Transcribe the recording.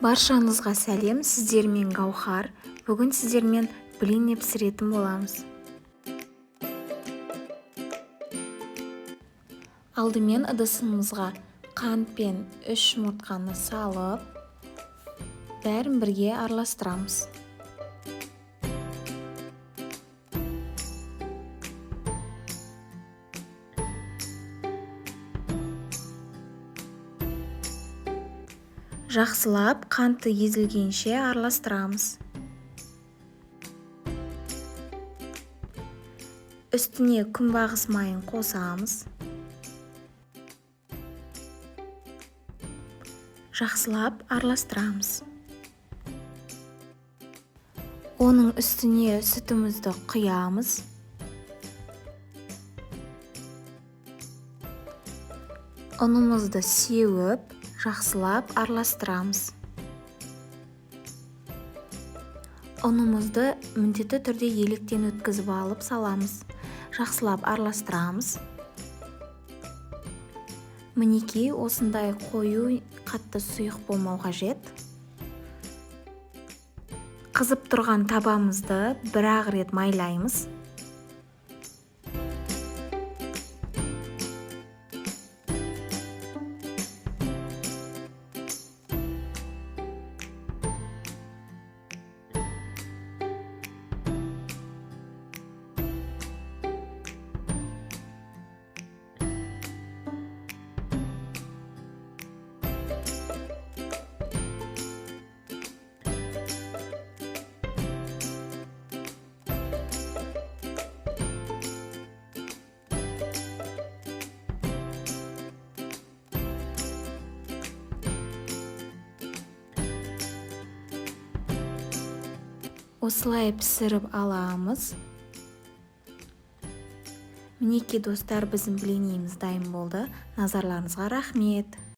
Баршаңызға сәлем, сіздермен Гаухар. Бүгін сіздермен блины пісіретін боламыз. Алдымен ыдысымызға қант пен 3 жұмыртқаны салып, бәрін бірге араластырамыз. Жақсылап қанты езілгенше араластырамыз. Үстіне күнбағыс майын қосамыз. Жақсылап араластырамыз. Оның үстіне сүтімізді құямыз. Ұнымызды сеуіп, жақсылап араластырамыз. Ұнымызды міндетті түрде електен өткізіп алып саламыз. Жақсылап араластырамыз. Мінекей, осындай қою, қатты сұйық болмау қажет. Қызып тұрған табамызды бір-ақ рет майлаймыз. Осылай пісіріп аламыз. Мінекей, достар, біздің блиніміз дайын болды. Назарларыңызға рахмет.